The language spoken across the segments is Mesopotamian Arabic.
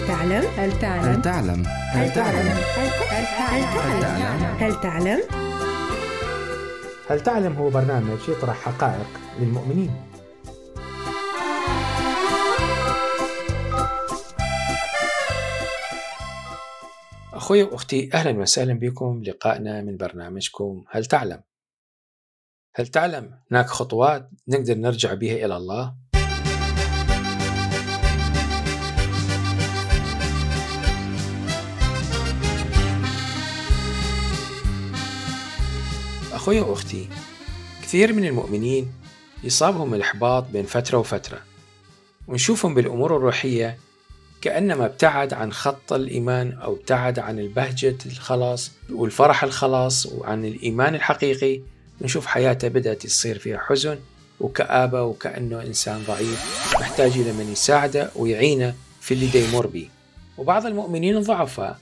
تعلم؟ هل تعلم؟ هل تعلم؟ هل تعلم؟ هل تعلم؟ هل تعلم هو برنامج يطرح حقائق للمؤمنين. أخوي وأختي، أهلا وسهلا بكم لقائنا من برنامجكم هل تعلم؟ هل تعلم هناك خطوات نقدر نرجع بها إلى الله؟ أخوي وأختي، كثير من المؤمنين يصابهم الإحباط بين فترة وفترة، ونشوفهم بالأمور الروحية كأنما ابتعد عن خط الإيمان أو ابتعد عن البهجة الخلاص والفرح الخلاص وعن الإيمان الحقيقي. نشوف حياته بدأت يصير فيها حزن وكآبة وكأنه إنسان ضعيف محتاج إلى من يساعده ويعينه في اللي دا يمر به. وبعض المؤمنين الضعفاء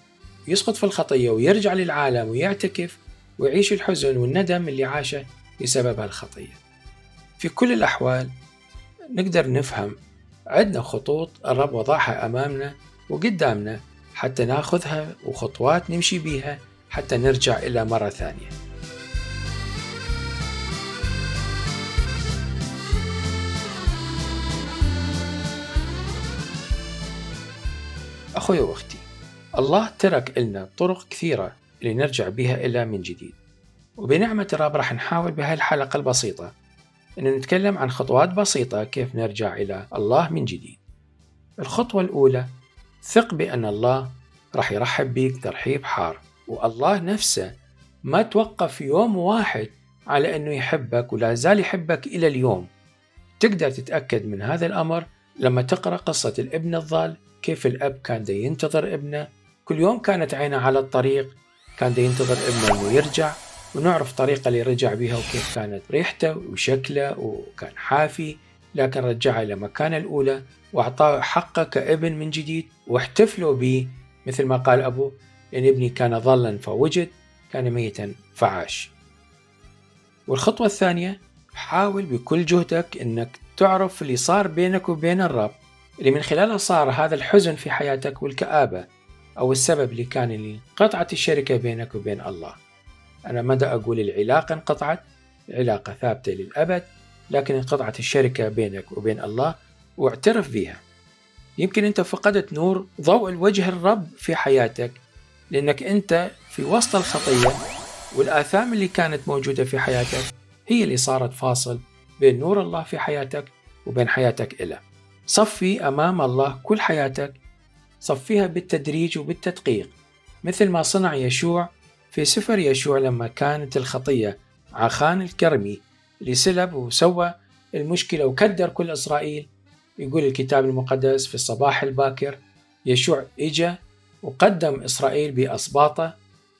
يسقط في الخطية ويرجع للعالم ويعتكف ويعيش الحزن والندم اللي عاشه بسبب هالخطية. في كل الأحوال نقدر نفهم عندنا خطوط الرب وضعها أمامنا وقدامنا حتى ناخذها وخطوات نمشي بيها حتى نرجع إلى مرة ثانية. أخوي وأختي، الله ترك لنا طرق كثيرة اللي نرجع بها إلى من جديد، وبنعمة الرب راح نحاول بهاي الحلقة البسيطة إن نتكلم عن خطوات بسيطة كيف نرجع إلى الله من جديد. الخطوة الأولى، ثق بأن الله راح يرحب بيك ترحيب حار، والله نفسه ما توقف يوم واحد على أنه يحبك ولا زال يحبك إلى اليوم. تقدر تتأكد من هذا الأمر لما تقرأ قصة الابن الضال، كيف الأب كان دا ينتظر ابنه، كل يوم كانت عينه على الطريق، كان دا ينتظر ابنه أنه يرجع، ونعرف طريقة اللي رجع بها وكيف كانت ريحته وشكله وكان حافي، لكن رجعه إلى مكانه الأولى وأعطاه حقه كابن من جديد، واحتفلوا به مثل ما قال أبوه إن ابني كان ضالا فوجد، كان ميتا فعاش. والخطوة الثانية، حاول بكل جهدك إنك تعرف اللي صار بينك وبين الرب، اللي من خلالها صار هذا الحزن في حياتك والكآبة، أو السبب اللي كان اللي قطعت الشركة بينك وبين الله. أنا ما دا أقول العلاقة انقطعت، العلاقة ثابتة للأبد، لكن انقطعت الشركة بينك وبين الله، واعترف بها. يمكن أنت فقدت نور ضوء الوجه الرب في حياتك لأنك أنت في وسط الخطية، والآثام اللي كانت موجودة في حياتك هي اللي صارت فاصل بين نور الله في حياتك وبين حياتك إله. صفي أمام الله كل حياتك، صفيها بالتدريج وبالتدقيق، مثل ما صنع يشوع في سفر يشوع لما كانت الخطية عخان الكرمي اللي سلب وسوى المشكلة وكدر كل إسرائيل. يقول الكتاب المقدس في الصباح الباكر يشوع إجا وقدم إسرائيل بأسباطه،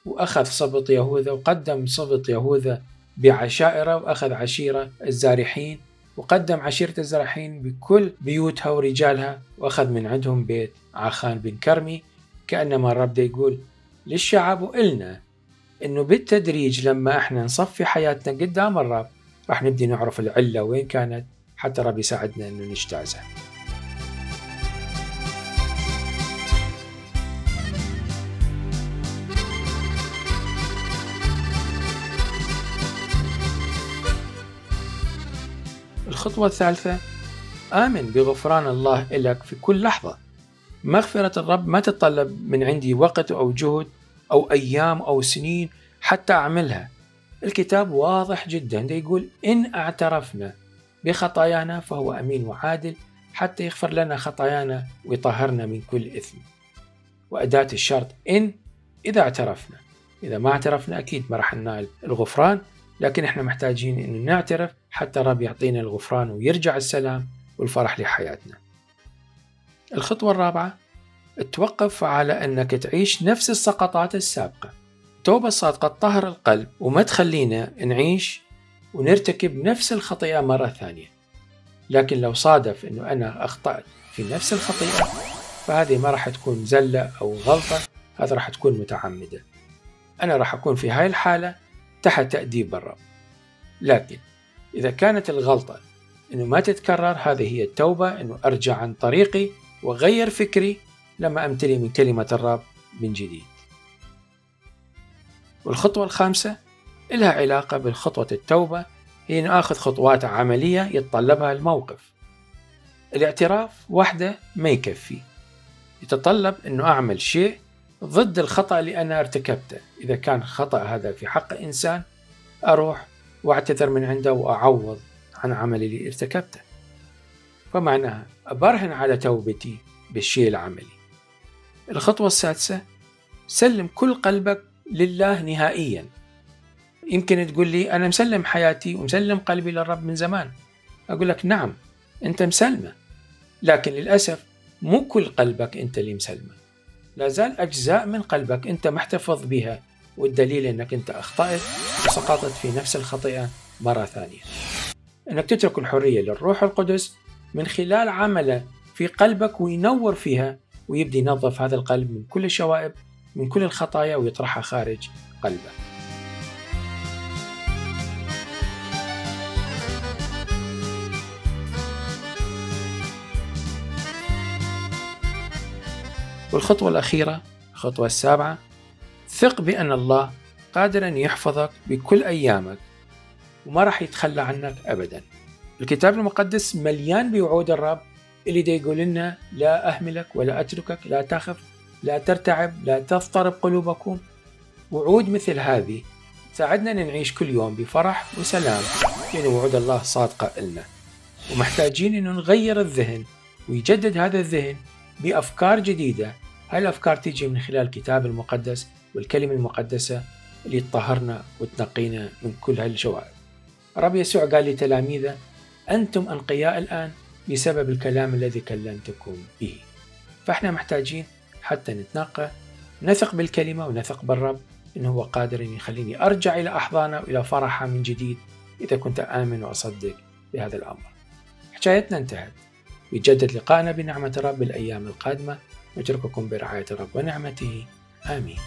وأخذ سبط يهوذا وقدم سبط يهوذا بعشائره، وأخذ عشيرة الزارحين وقدم عشيرة الزارحين بكل بيوتها ورجالها، وأخذ من عندهم بيت عخان بن كرمي. كأنما الرب دا يقول للشعب وإلنا إنه بالتدريج لما إحنا نصفي حياتنا قدام الرب راح نبدي نعرف العلة وين كانت، حتى الرب يساعدنا إنه نجتازها. الخطوة الثالثة، آمن بغفران الله لك في كل لحظة. مغفرة الرب ما تتطلب من عندي وقت أو جهد أو أيام أو سنين حتى أعملها. الكتاب واضح جدا يقول إن اعترفنا بخطايانا فهو أمين وعادل حتى يغفر لنا خطايانا ويطهرنا من كل إثم. وأداة الشرط إن، إذا اعترفنا. إذا ما اعترفنا أكيد ما راح ننال الغفران، لكن إحنا محتاجين إنه نعترف حتى الرب يعطينا الغفران ويرجع السلام والفرح لحياتنا. الخطوة الرابعة، توقف على أنك تعيش نفس السقطات السابقة. توبة صادقة تطهر القلب وما تخلينا نعيش ونرتكب نفس الخطيئة مرة ثانية. لكن لو صادف أنه أنا أخطأت في نفس الخطيئة فهذه ما راح تكون زلة أو غلطة، هذا راح تكون متعمدة. أنا راح أكون في هاي الحالة تحت تأديب الرب. لكن إذا كانت الغلطة أنه ما تتكرر، هذه هي التوبة، أنه أرجع عن طريقي وغير فكري لما أمتلي من كلمة الرب من جديد. والخطوة الخامسة لها علاقة بالخطوة التوبة، هي أن آخذ خطوات عملية يتطلبها الموقف. الاعتراف وحده ما يكفي، يتطلب أنه أعمل شيء ضد الخطأ اللي أنا ارتكبته. إذا كان خطأ هذا في حق إنسان، أروح وأعتذر من عنده وأعوض عن عملي اللي ارتكبته. فمعناها أبرهن على توبتي بالشيء العملي. الخطوة السادسة، سلم كل قلبك لله نهائيا. يمكن تقول لي أنا مسلم حياتي ومسلم قلبي للرب من زمان. أقول لك نعم، أنت مسلمة، لكن للأسف مو كل قلبك أنت اللي مسلمة. لا زال أجزاء من قلبك أنت محتفظ بها، والدليل أنك أنت أخطأت وسقطت في نفس الخطيئة مرة ثانية. أنك تترك الحرية للروح القدس من خلال عمله في قلبك وينور فيها، ويبدي ينظف هذا القلب من كل الشوائب، من كل الخطايا، ويطرحها خارج قلبه. والخطوة الأخيرة، الخطوة السابعة، ثق بأن الله قادر أن يحفظك بكل أيامك وما راح يتخلى عنك أبدا. الكتاب المقدس مليان بوعود الرب اللي دا يقول لنا لا أهملك ولا أتركك، لا تخف، لا ترتعب، لا تضطرب قلوبكم. وعود مثل هذه تساعدنا أن نعيش كل يوم بفرح وسلام، لأن وعود الله صادقة لنا. ومحتاجين أن نغير الذهن ويجدد هذا الذهن بأفكار جديدة. هاي الأفكار تيجي من خلال الكتاب المقدس والكلمة المقدسة اللي تطهرنا وتنقينا من كل هالشوائب. الرب يسوع قال لتلاميذه أنتم أنقياء الآن بسبب الكلام الذي كلمتكم به. فإحنا محتاجين حتى نتنقى، نثق بالكلمة ونثق بالرب إنه هو قادر أن يخليني أرجع إلى أحضانه وإلى فرحه من جديد إذا كنت آمن وأصدق بهذا الأمر. حكايتنا انتهت، يتجدد لقاءنا بنعمة الرب بالأيام القادمة. نترككم برعاية الرب ونعمته. آمين.